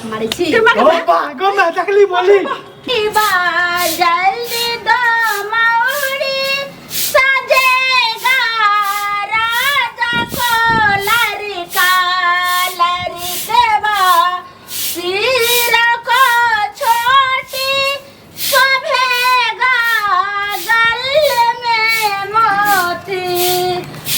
मारक मारै छी। ओ बा गो मैं देखली बोली। बा जल्दी दो मौरी सजेगा राजा को लड़का लड़कवा सिर को छोटी शोभेगा गल में मोती।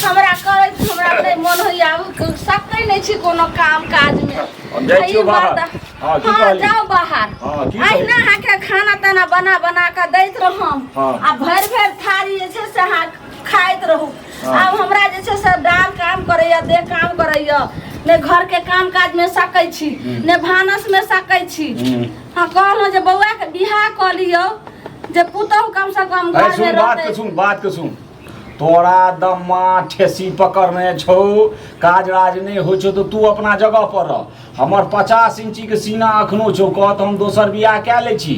हमरा करैत हमरा नहि मन होइया, आब सकै नहि छी कोनो काम काज मे। हम जाइ छियौ ई बाहर। बात- हाँ, की हाँ, कहली? जाओ बाहर। हाँ, की कहली? अहिना अहाँके खाना ताना बना बना कऽ दैत रहम हाँ। आ भरि भरि थारी जे छै से अहाँ खाइत रहू। हाँ। आब हमरा जे छै से डाल काम करैया, देह काम करैया, ने घर के काम काज में सकै छी ने भानस में सकै छी। हाँ, कहलहुँ जे बौआ के बियाह कऽ लियौ जे पुतहु कम से कम अरे घर में सुन बात के रहतै। सुन बात के सुन, तोरा दम्मा ठेसी पकड़ने छौ, काज राज नहि होइ छौ तऽ तू अपना जगह पर रह। हमर 50 इंची के सीना अखनो छौ, कह तऽ हम दोसर बियाह कए लै छी,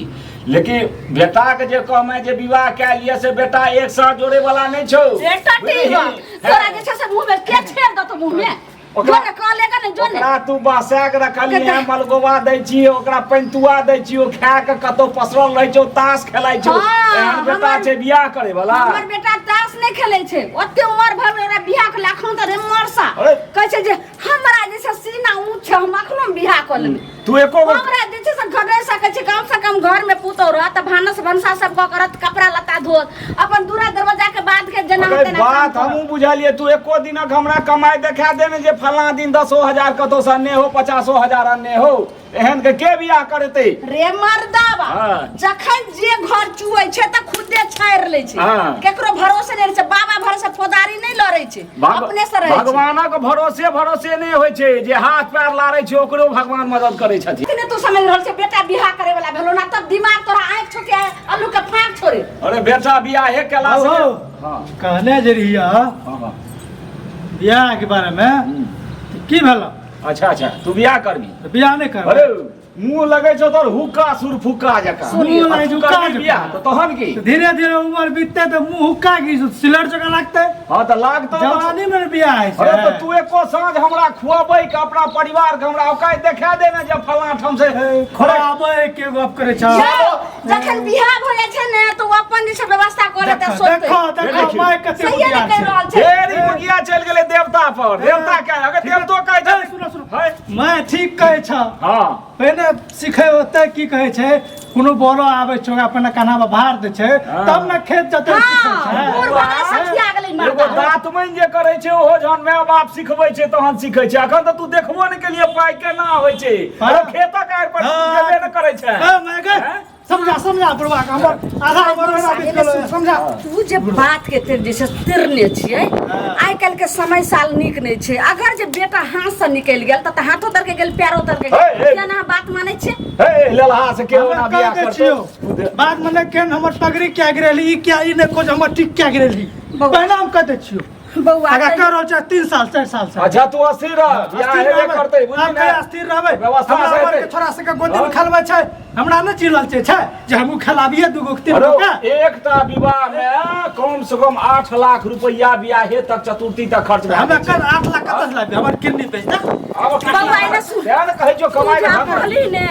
लेकिन बेटाके जे कहमे जे विवाह कए लिअ से बेटा एक साथ जोड़े वाला नहि छौ। बेटा बुझलिही? ठीक बा। तोरा जे छै से मुँह में के छेड़ दतो मुँह में? ओकरा- जो ने कह लेगा ने, जो ने। ओकरा तू बसा के रखली है, मलगोबा दै छी, ओकरा पैंतुआ दै छी, ओ खा के कतौ पसरल रहै छौ, ताश खेलाइ छौ। हाँ, एहन बेटा हमर- छै बियाह करे वाला? हमर बेटा ताश नहि खेलै छै, ओते उमर भर ओकरा बियाह के अखन तऽ रे मरसा अरे। कहै छै जे हमरा जे छै सीना ऊँच छै, हम अखनो बियाह कऽ लेबै। तू एको गो हमरा जे छै से घर रहि सकै छै, कम से कम घर में पुतोह रहत तऽ भानस भनसा सब कऽ करत, कपड़ा लत्ता धोत, अपन दूरा दरवाजा के बाद के जेना अरे तेना काम बात करत। हमहूँ बुझलियै, तू एको दिनक हमरा कमाइ देखा दे ने जे फलां दिन 10,000 कतौ से अन्ने हो, 50,000 अन्ने हो, एहन के के बियाह करतै? रे मर्दाबा, हाँ। जखन जे घर चुऐ छै तऽ खुदे छाड़ि लै छै। हाँ। केकरो भरोसे नहि रहै छै, बाबा भरोसे फौदारी नहि लड़ै छै, अपने से रहै छै। भगवानक भरोसे भरोसे नहि होइ छै, जे हाथ पैर लारै छै ओकरो भगवान मदद करै छथिन। ने तू समझ रहल छै बेटा बियाह करे वाला भेलो ना, तब दिमाग तोरा आंखि छो के आलू के फाँक छोड़े। अरे बेटा बियाहे केला से हौ, हाँ। कहने जे रहिया हाँ, हाँ। बियाह के बारे में, तऽ की भेल? अच्छा अच्छा, तू बियाह करबी? तऽ बियाह नहि करबै। अरे मुंह लगै छौ तोर हुक्का सुरफुक्का जकाँ। मुंह लगै तू छै हुक्का करबी जकाँ। बियाह तऽ तहन की? तऽ धीरे धीरे उमर बीतते तऽ मुंह हुक्का की सिलर जकाँ लागतै। हाँ तऽ लागतौ तऽ- जवानी में ने बियाह होइ छै। अरे तऽ तू एको साँझ हमरा खुआबै के अपना परिवार के हमरा औकात देखा दे ने जे फलां ठाम से खुआबै के गप करै छौ। यौ, जखन बियाह भऽ जाइ छै ने तऽ ओ अपन जे छै व्यवस्था कऽ लेतै, देखो सोचतै। देखो देखो देखियौ। माय कते सहिए ने बुधियार कहि छै। रहल छै। ढेरी मुगिया चलि गेलै देवता पर, देवता के अगर देवतो कहै छै। ए, सुनो सुनो है? मैं ठीक कहै छौ। हाँ। पहिने सिखे ओतै की कहै छै, कोनो बोलो आबै छै ओकरा पहिने कन्हा पर भार दै छै हाँ। तब ने खेत जतै सिखै हाँ, छै। बूढ़ भऽ गेलै, सठिया गेलै एगो मर्दा। दातमैन जे करै छै ओहो जहन माय बाप सिखबै छै तहन सिखै छै। अखन तऽ तू देखबो नहि केलियै पाइ केना होइ छै। हाँ। अरे खेतक आड़ि पर तू हाँ। जेबे नहि करै छै। ए, माय गे, हैं? समझा समझा बुढ़वा के, हमर आधा उमर होना बीत गेलै, समझा। तू जे बात के तेर जे छै तिरने छियै, आइ काल्हि के समय साल नीक नहि छै। अगर जे बेटा हाथ से निकलि गेल तऽ हाथो तर के गेल, पैरो तर के हे, गेल। हे। केना अहाँ बात मानै छियै? हे लेलहा से केओ ना हमे बियाह कह दै करतौ। छियौ बाद में केन हमर पगड़ी क्या गिरेली, ई क्या ई नहि खोज हमर टिक क्या गिरेली, बौआ। पहले हम कह दै छियौ। बौआ, अगर कर रहल छै 3 साल 4 साल से। अच्छा तू अस्थिर रह, बियाह अस्थिर हेबे रहबै। करतै, बुझली आब ने? कहिया अस्थिर रहबै? व्यवस्था हमरा से उमर हेतै। के छोरा सबके गोदी में हाँ। खेलबै छै, हमरा नहि चिल्लल छै, छै जे हमहूँ खेलाबियै 2 गो 3 अरे गो के। एकटा विवाह में कम से कम 8 लाख रुपया बियाहे तक चतुर्थी तक खर्च भए हमरा जाइ छै। कल 8 लाख कतऽ से लाबी? हमर किडनी बेच दे। आब की बौआ, एने सुन। तें ने कहै छियौ तू कमाइ के जा ढंग। कहली ने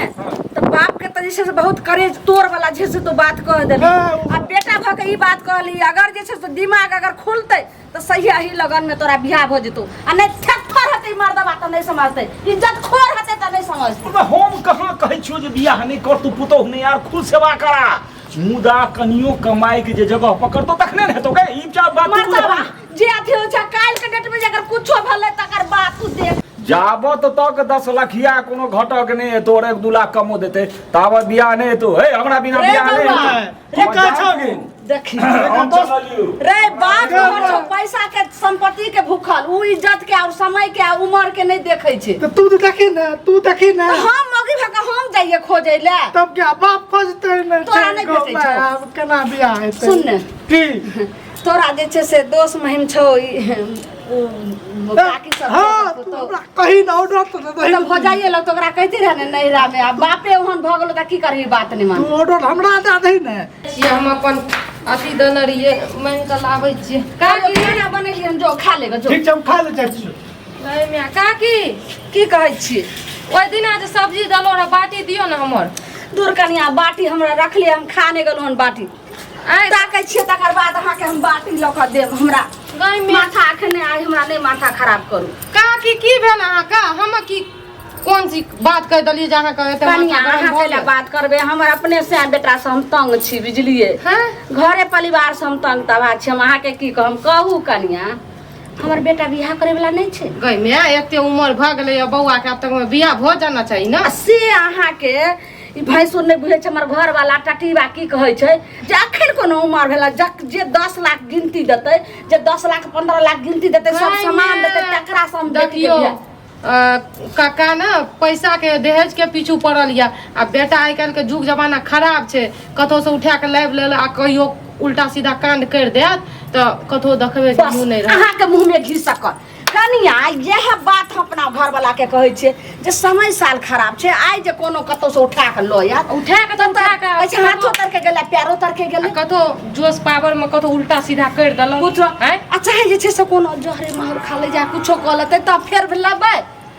तऽ बाप के तऽ जे छै से बहुत करेज तोड़ वाला जे छै से तू बात कह देली। हाँ। आ बेटा भऽ के ई बात कहली, अगर जे छै से दिमाग अगर खुलतै तऽ सही अही लगन में तोरा बियाह भऽ जेतौ, आ नहि थेथर हेतै मर्दबा तऽ नहि समझतै, इज्जत खोर हेतै तऽ नहि समझतै। ओहिमे हम कहाँ कहै छियौ जे बियाह नहि कर तू, पुतोहु नहि आर खूब सेवा करा, मुदा कनियो कमाइ के जे जगह पकड़तौ तखने ने हेतौ गे। ई क्या बात तू मर्दबा बुझबही? जे अथी होइ छै काल्हि के डेट में जे अगर कुछो भेलै तकर बात तू देख। जाबत तक 10 लखिया कोनो घटक नहि हेतौ और 1-2 लाख कमो देतै ताबत बियाह नहि हेतौ। हे हमरा बिना रे बियाह नहि बौआ, हेतौ। की कहै छौ गे? देखी हम चललियौ। रे बाप घर छौ पैसा के संपत्ति के भूखल, उ इज्जत के और समय के और उम्र के नहीं देखै छै। तऽ तू तऽ देखी ने, तू देखी ने। तऽ हम मौगी भऽ कऽ हम जाइए खोजै ले। तब क्या बाप खोजतै ने? तोरा नहि भेटै छौ। आब केना बियाह हेतै? सुन ने। की? तोरा जे छै से दोस्त महिम छौ ई, उ काकी सब हाँ, के तू पुतोहु। हमरा कही ना ऑर्डर तो दे दही। तऽ भौजाइए लग तऽ ओकरा कहिते रहे ने नैहरा में, आ बापे ओहन भऽ गेलो तऽ की करही, बात नहि मान। तू ऑर्डर हमरा दे दही ने। छियै हम अपन अथी देने रहियै, मांगि कऽ लाबै छियै। काकी खाना बनेलियै हन, जो खा लेगा जो। ठीक छै, हम खा ले जाइ छियौ। नहीं माय, काकी की कहै छियै? ओहि दिना जे सब्जी देलहुँ रह बाटी दियौ ने हमर। दूर कनिया, बाटी हमरा रखले, हम खा नहि गेलहुँ हन बाटी। आँय ताकै छियै तकर बाद अहाँके हम बाटी लऽ कऽ देब। हमरा गाय में माथा एखने आइ हमरा नहि माथा खराब करू। काकी की भेल अहाँके? हम की कोन सी बात कहि देलियै जे अहाँके एते कनिया माथा गरम अहाँ भऽ कैला गेल? बात करबै? हमर अपने से बेटा से हम तंग छी, बुझलियै? हँ घरे परिवार से हम तंग तबाह छी। हम अहाँके की कहम? कहू कनिया, हमर बेटा बियाह करे वाला नहि छै। गई में एते उमर भऽ गेलै बौआ के, आब तक में बियाह भऽ जाना चाही ने। आ से अहाँके ई भैंसुर नहि बुझै छै। हमर घरवाला टटीबा की कहै छै जे अखन कोनो उमर भेलै जक जे 10 लाख गिनती देतै, जे 10 लाख 15 लाख गिनती देतै, सब गई सामान में देतै, तकरा से हम बेटीके देखियौ बियाह। काका ने पैसा के दहेज के पीछू पड़ल यऽ आ बेटा आइ काल्हि के जुग जमाना खराब छै, कतौ से उठा के लाबि लेल आ कहियो उल्टा सीधा कांड करि देत तऽ कतौ देखबै के बस मुँह नहि रहत। अहाँके मुँह में घी सकल। कनिया, इएह बात हम अपना घरवाला के कहै छियै जे समय साल खराब छै, आइ जे कोनो कतौ से उठा के लऽ आयत। उठा के तऽ उठा के कहै छै हाथो तर के गेलै, पैरो तर के गेलै, कतौ जोश पावर में कतौ उल्टा सीधा करि देलक। कुछो आँय? आ चाहे जे छै से कोनो जहरे माहौल खा ले जा, कुछो कऽ लेतै तब फेर लेबै।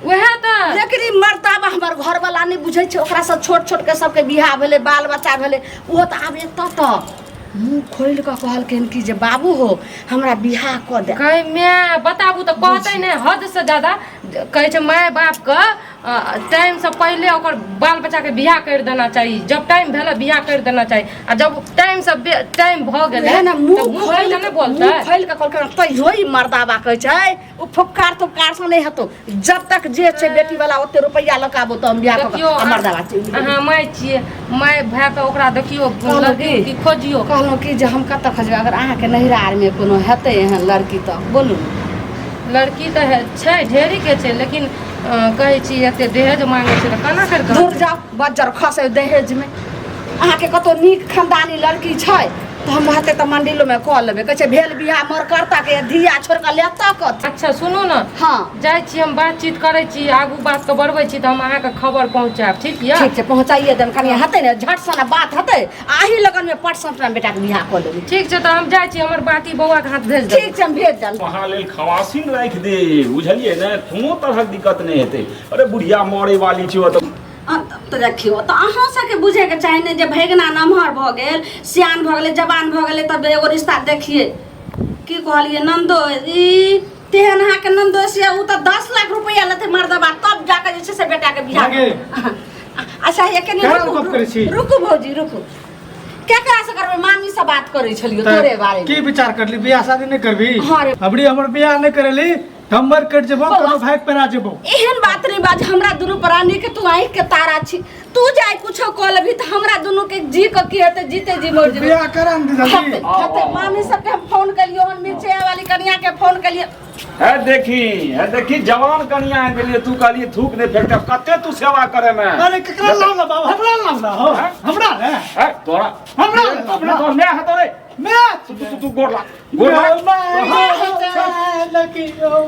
उएह तऽ। लेकिन ई मर्दाबा हमर घरवाला नहि बुझै छै। ओकरा से छोट छोट के सबके बियाह भेलै, बाल बच्चा भेलै। ओहो तऽ आब एतऽ तऽ मुँह खोलि कऽ कहलखिन कि जे बाबू हो, हमरा बियाह कऽ दे। गै माय, बताबू तऽ कहतै नहि? हद से ज्यादा कहै छै माय बापके टाइम से पहिले ओकर बाल बच्चाके बियाह करि देना चाही। जब टाइम भेलै बियाह करि देना चाही आ जब टाइम से टाइम भऽ गेलै उएह ने तऽ मुँह मुँह खोलि खोलि कऽ नहि बोलतै? मुँह खोलि कऽ कहलखिन, तैयो ई मर्दाबा कहै छै ओ फुफकार तुफकार से नहि हेतौ, जब तक जे छै बेटी वाला ओते रुपैआ लऽ कऽ आबो तऽ हम बियाह कऽ देखियौ कऽ मर्दाबा चलि। अहाँ माय छियै, माय भए कऽ ओकरा देखियौ कहलहुँ लड़की की? उड़की खोजियौ। कहलहुँ कि जे हम कतऽ खोजबै? अगर अहाँके नैहरा आरमे कोनो हेतै एहन लड़की तऽ बोलू। लड़की तऽ छै, ढेरीके छै, लेकिन कहै छी एते दहेज मांगै छै तऽ केना करि कऽ? दूर जाउ, बज्जर खसै दहेजमे। अहाँके कतौ नीक खानदानी लड़की छै तऽ हम हेतै तऽ मंडिलोमे कऽ लेबै। कहै छै भेल बियाह मर करता के धिया छोड़ि कऽ लेतऽ कथी? अच्छा सुनू ने। हँ। जाइ छी हम, बातचीत करै छी, आगू बातके बढ़बै छी तऽ हम अहाँके खबर पहुँचायब, ठीक यऽ? ठीक छै, पहुँचाइए देब कनि। हेतै ने झट सना बात हेतै, आही लगनमे पट सन बेटाके बियाह कऽ लेबै। ठीक छै, तऽ हम जाइ छी, हमर बाटी बौआके हाथ भेज देब। ठीक छै, हम भेज देब। अहाँ लेल खवासिन राखि दे, बुझलियै ने? कोनो तरहक दिक्कत नहि हेतै। अरे बुढ़िया मरे वाली छै ओतऽ। तऽ देखियौ तऽ अहाँ सबके बुझैके चाही ने जे भैगना नमहर भऽ गेल, सियान भऽ गेलै, जवान भऽ गेलै, तब एगो रिश्ता देखियै। की कहलियै नन्दो, ई तेहन अहाँके नन्दोस यऽ, ओ तऽ 10 लाख रुपैआ लेतै मर्दबा तब जाकऽ जे छै से बेटाके बियाह। आगे। अच्छा हे कनि केना रुकू, गप करै छी? रुकू भौजी, रुकू। केकरा से करबै? मामी से बात करै छलियै तोरे बारे की विचार करली? बियाह शादी नहि करबी? हाँ रे। अबरी हमर बियाह नहि करेली तऽ हम मर कटि जेबो, बौआ। कोनो भागि पेरा जेबो। एहन बात नहीं बाज। हमरा दुनू प्राणी के तू आँखि के तारा छी। तू जाय कुछो कऽ लेबही तऽ हमरा दुनू के जी के की हेतै? जीते जी मर जेबै। बियाह करा ने जल्दी। हेतै हेतै। मामी सबके हम फोन केलियो हन, मिर्चैया वाली कनिया के फोन केलियै। है देखी, है देखी, जवान कनिया आनि देलियै, तू कहलियै थूक नहि फेकते, कते तू सेवा करे में। अरे केकरा लाव ना बाबा, हमरा लाव ना हो। हैं? हमरा ने है तोरा हमरा अपने तोर मैं हतो रे। मैं तू तू तू गोर लाग, गोर लाग।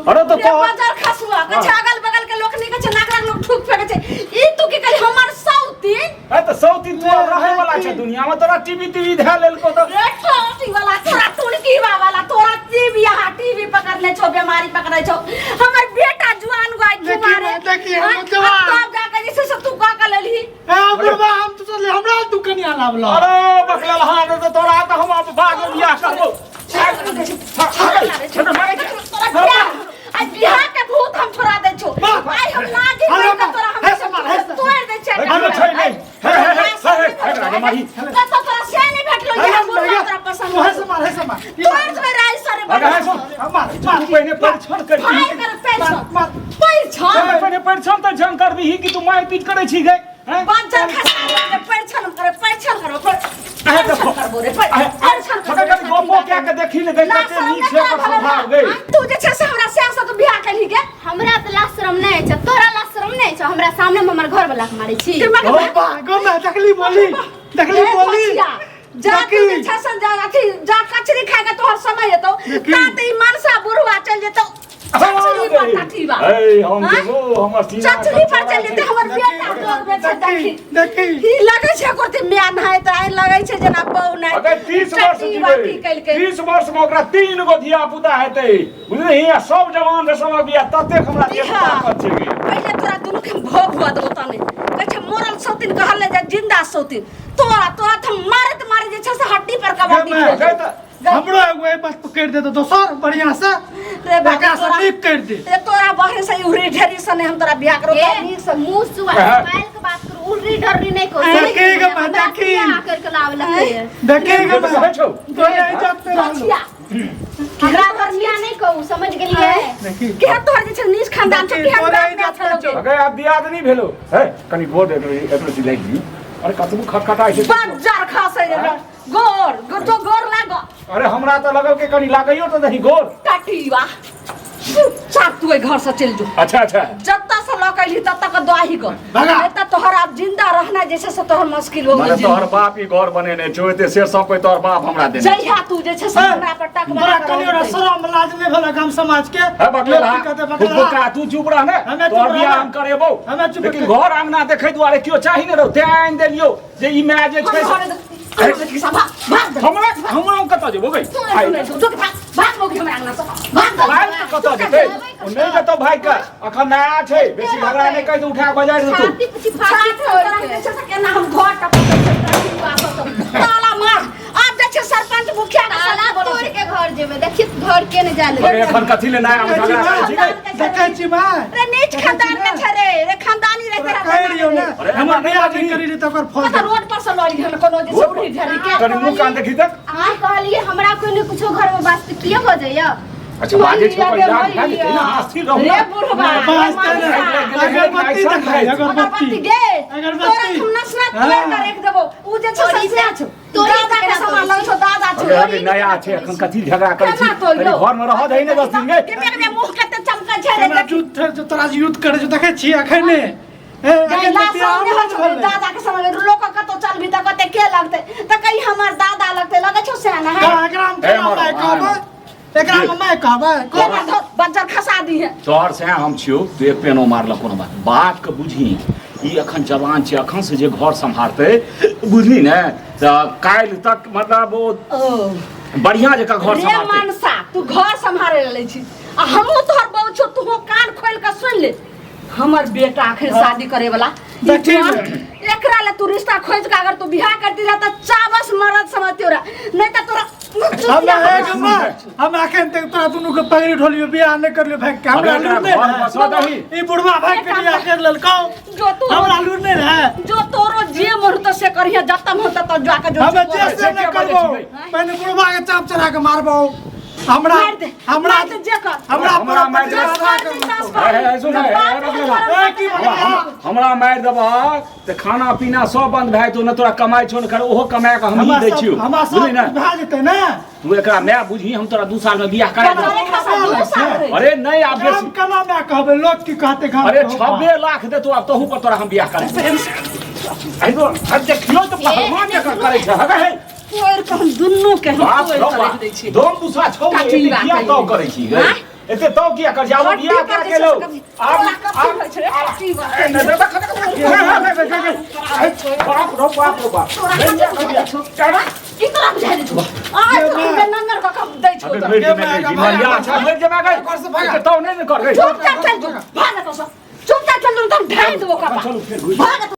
अरे तो रे कह बाजार खसुआ कहै छै अगल बगल के लोक नहि कहै छै, नाक लोक ठूक फेकै छै। ई तू की कहली हमर सौतीन? है तऽ सौतीन तू आब रहै वाला छै दुनिया में? तोरा टीवी टीवी धए लेलको तऽ। रे टोटी वाला, तोरा टुनकी वाला, तोरा टीवी यहाँ टीवी पकड़ने छौ, बीमारी पकड़े छौ। हमर बेटा जुआन गाय कुमारे। देखी, हम जवान। तब जाके जे छै से तू कह के लेलही। ए बुढ़बा, हम तो चल हमरा तू कनिया लावला। अरे बकला हाथ तऽ तोरा तऽ हम आब बाद में बियाह करबो। तोरा बियाह, आइ बियाह के भूत हम छोड़ा दै छौ। आइ हम नागिन अरे बनि के तोरा हम हे समार, हे समार। तोड़ि दै छियै। अरे छै नहि। हे, हे, हे, हे, हे, एकरा के माही। कतौ तोरा से नहि भेटलो, इएह बुढ़बा तोरा पसंद। हे समार, हे समार। तोड़ देबै राइ सरे। अरे हे सुन, मार मार। तू पहिने परिछन कर। भाइ कर पैसा मार। पैसा। पहिने परिछन तऽ झन करबिही कि तू मारि पीट करै छी गै? हैं? बज्जर खसा दे, परिछन करे, परिछन करो, अहे देखो। परिछन करबो रे, परिछन अहे, कनि गपो कए के देखी ने गै, लाज कते शरम नीक नहि छै ओकर तोरा भेलौ स्वभाव ने? गै। तू जे छै से हमरा सएह से तू बियाह केलही गे? हमरा तऽ लाज शरम नहि छै, तोरा लाज शरम नहि छै? हमरा सामने में हमर घर वाला के मारै छी? दिमाग ओ बा गो मैं देखली बोली, देखली ए, बोली। बचिया, जा तू जे देखी। छै से जा अथी जा, कचरी खाय के तोहर समय हेतौ। देखी। ता तऽ ई मनसा बुढ़वा चलि जेतौ चचरी पर टटीबा। ऐ हम आँय? जेबो, हमर सीना चचरी पर चलि जेतै हमर बेटा। डोर में छै देखी। देखी। ई लगै छै एकर माय नहाय तऽ आइ लगै छै जेना बहू नहाय। अगर 30 वर्ष टटीबा की जीबै, केलकै? 30 वर्ष में ओकरा 3 गो धिया पुता हेतै, बुझलिही? आ सब जवान रे सबक बियाह, ततेक हमरा देह बियाह। ताकत छै गे। पहिले तोरा दुनू के हम भोग हुआ देबो तने कहै छै मरल सौतीन कहल नहि जाय जिंदा सौतीन तोरा तोरा तऽ हम मारैत मारैत जे छै से हड्डी पर कबड्डी गे माय, खेल गए हमरो एगो एहि बात पकड़ि दे तऽ दोसर बढ़िया से रे बाबू, एकरा से तोरा- नीक करि दे रे तोरा बहन से उहरी ढेरी से नहीं हम तोरा बियाह करो ए, तोरा नीक से मुंह सुआ मोबाइल के बात करू उर्री डर्री नहीं करू देखी गे माँ, देखी। करके लावे लगे देखी गे कहै माय, छौ तोरे इज्जत पे रहलो बचिया हमरा घरचिया नहीं कहू समझ गेलिए देखी केहन तोहर जे छै नीच खानदान छौ देखी, केहन तोरे बाप माय इज्जत छौ पे छौ। अगे आब दियाद नहीं भेलो हे कनी गोड़ एक एक रति लागि लियौ अरे कतबो खटखटाइ छै बज्जर खसै जे गोर गो तो गोर लाग अरे हमरा तऽ लगल के कनी लागैयो तऽ दही गोड़ काटीवा चुपचाप तू एहि घर से चलि जो अच्छा अच्छा जत्ता से लऽ के अयली तत्ता के दही गो भगा। नहीं तऽ तोहर आब जिंदा रहना जे छै से तोहर मुश्किल हो माने गेल तोहर बाप ई घर बनेने छौ एते से सब कोई तोहर बाप हमरा देने छौ। जहिया तू जे छै से हमरा पर टक बड़ा कनि ओरा शरम लाज नहि भेल गाम समाज के हे बकलेला लोक की कहतै बकलेला फुफुका तू चुप रह ने हमे चुप तोहर बियाह रहबै। हम करेबौ हमे चुप लेकिन रहबै। घर अंगना देखै दुआरे केओ चाही ने रौ तें आनि देलियौ जे ई माय जे छै से- हमरा हमरा हम कतऽ जेबौ गई भाग तऽ कतऽ जेतै ओ नहि जेतौ भाग के अखन नया छै बेसी झगड़ा नहि कहि उठा के बजारि देतौ छाती पीछे फाटी फोड़ के ताला तोड़ के घर जेबै देखी घर के नहीं जाए अरे एखन कथी ले नया हम झगड़ा करै छी गई देखै छी माय रे नीच खानदान के छै रे रे खानदानी रे तोरा कहि रहियौ ने अरे हमर हमरा बियाह नहि नहि करी रही तऽ ओकर फल कतऽ रोड पर से लड़ी हन कोनो जे रोड पर? उड़ी ढेरी के कनि मुँह कान देखी तक अहाँ कहलिए हमरा कोई ने कुछो घर में वास्ते किए बजैया अच्छा बाजै छौ पर इलाज भए जेतै ने अहाँ स्थिर रहू रे ने। बुढ़वा बाजतै ने अगरबत्ती देखाइ अगरबत्ती अगरबत्ती गे अगरबत्ती। तोरा हम नसना तोड़ के रख देबो उ जे छै तोरी ससुरा छौ तोरी दादा के केना सामान तोरी लग छौ दादा छौ अरे अरे नया छै एखन कथी झगड़ा करै छी केना तोड़ियौ? कनि घरमे रहऽ दही ने 10 दिन गे के मेरे में मुंह कते चमकै छै रे हमरा देखी युद्ध छै, तोरा जे युद्ध करै छौ देखै छी अखने ए अखन गैला तऽ बियाह सामने नहि होइ छौ भेलै। दादा के सामने लोक कतौ चलबी तऽ कते के लगतै तऽ कही हमर दादा लगतै लगै छौ सएह ने का एकरा हम ए केना मरो, माय आय कहबै एकरा हम माय कहबै केना धो बज्जर खसा दी है तोहर से हम छियौ तू एक पेनो मारलक कोनो बात बात के बुझही ई अखन जवान छै अखन से जे घर सम्हारतै बुझली ने तऽ काल्हि तक मतलब ओ ओ बढ़िया जकाँ घर रे सम्हारतै मनसा तू घर सम्हारे लै छी आ हमहूँ तोहर बहू छौ तूहो कान खोलि कऽ सुनि ले हमर बेटा अखन शादी करे वाला देखी एकरा ले तू रिश्ता खोज के अगर तू बियाह करती रह त चाबस मरद समझती रह नहीं त तोरा हम एक मार हम अखन तक तोरा दुनू के पगड़ी ढोलियो बियाह नहि करलियो भाई के हमरा अरे लूर नहि घर रहै। बसऽ दही। ई बुढ़वा भाई के बियाह कर लेलकौ जो तू हमरा लूर नहि रहै जो तोरो जे मन त से करिहे जतम होत त जाके जो हमे जे से से नहि के बजै करबौ छी पहिने बुढ़वा के चाप चढ़ा के मारबौ हमरा मारि दे हमरा मारि दे जे कर हमरा हमरा पूरा मारि दे। आधा करबौ हे, हे, सुन, हे, हे, रख ले बा। ए, की बकवास? हमरा मारि देबह तऽ खाना पीना सब बंद भए जेतौ ने तोरा कमाइ छौ ने कर ओहो कमा कऽ हमही हमरा दै सब छियौ हमरा सब बुझली ने भए जेतै ने तू एकरा माय बुझही हम तोरा 2 साल में बियाह करा देबौ अरे नहीं आब हम बेसी केना माय कहबै लोक की कहतै गाम अरे के हो 26 लाख देतो आब तोहू पर तोरा हम बियाह करा देबौ अरे अब देखियौ तऽ पहलवान जकाँ करै छै हगे हे तोड़ के हम दुन्नू के हम बाप तोड़ रौ के बाप रख दै छी दम गुस्सा छौ काटी एते बात किया है। तो करै छी गै आँय? एते तो किया कर जाबो हड्डी बियाह पर करा जे के लो छै से कभी- तोरा कथी होइ छै रे? काटी बात है। बाप रौ बाप रौ बाप तोरा कथी बुझाइ छौ? की तोरा बुझाइ दै छौ? आइ तो हम नंगर कऽ कऽ दै छौ अबे तोरा। मरि जेबै गै, बीमारिया छै, मरि जेबै गै। घर से भागा। एते तो नहि ने कर गै। चुपचाप चल जो भाग एतऽ सँ। चुपचाप चल जो, हम ढाइ देबो कपार। चलू फेर घुरि। भाग एतऽ।